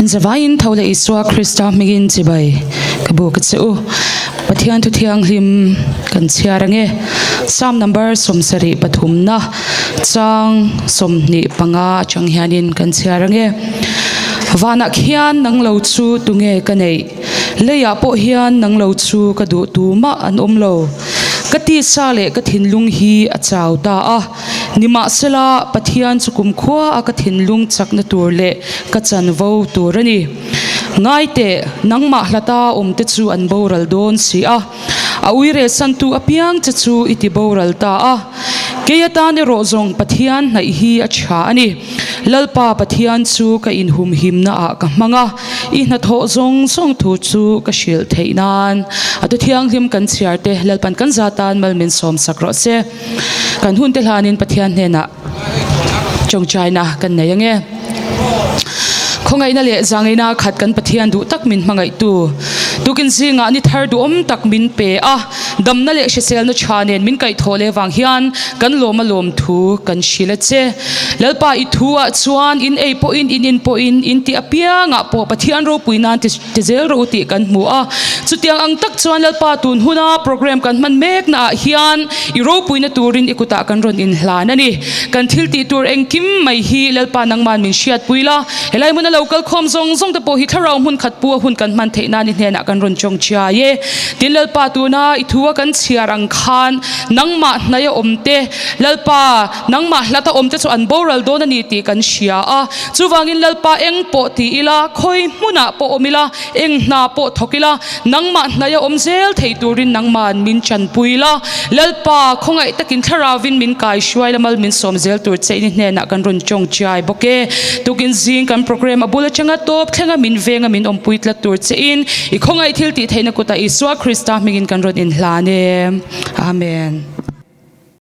In zavaiin tho leh Isua Krista hmingin chibai ka buk a che u. Pathian thu thianghlim kan chhiar ange. Psalm number 73 na chang 25 atang hianin kan chhiar ange. Vanah khian nang lo chu tunge ka neih? Leiah pawh hian nang lo chu ka duh tumah an awm lo. Ka tisa leh ka thinlung hi a chau ta a. Nimahsela, Pathian chu kumkhua a ka thinlung chakna tur leh ka chanvo tur a ni. Ngai teh, nangmah hlata awmte chu an boral dawn si a, a uire santu apiang che chu i ti boral ta a. Kei atan erawh zawng Pathian hnaih hi a tha a ni. Lalpa Pathian chu ka inhumhimna ah ka hmang a, i hnathawh zawng zawng thu chu ka hrilh theih nan. A tu thianghlim kan chhiar te Lalpan kan za tan mal min sawm sak rawh se. Kan hun te hlanin Pathian hnenah tawngtaina kan nei ange. Khawngaihna leh zangaihna khat kan Pathian duh tak min hmangaihtu tukin zingah ni thar duhawm tak min pe a, damna leh hriselna tha nen min kaihthawh leh vang hian kan lawm a lawm thu kan hrilh a che. Lalpa i thu ah chuan in ei pawhin in in pawhin in tih apiangah pawh Pathian ropui nan ti Ti zel rawh u tih kan hmu a. Chutiang ang tak chuan Lalpa tun huna program kan hman mekna ah hian i ropuina turin i kutah kan rawn inhlan a ni. Kan thil tih tur engkim mai hi Lalpa nangman min hriatpui la. Helai hmuna lo kal khawm zawng zawng te pawh hi thlarau hmun khat pu a hun kan hman theih nan i hnenah kan rawn tawngtai e. Tin Lalpa tuna i thu a kan chhiar ang khan nangmah hnaia awm te Lalpa nangmah hlata awm te chu an boral dawn a ni tih kan hria a. Chuvangin Lalpa eng pawh ti ila, khawi hmunah pawh awm ila, eng hna pawh thawk ila, nangmah hnaia awm zel thei turin nangma'n min chanpui la. Lalpa, khawngaih takin thlarauvin min kai hruai la, mal min sawm zel tur che in i hnenah kan rawn tawngtai bawk e. Tukin zing kan program a bul atanga tawp thlenga min venga min awmpui tlat tur che in i khawngaih thil tih theihna kutah Isua Krista hmingin kan rawn inhlan e. Amen.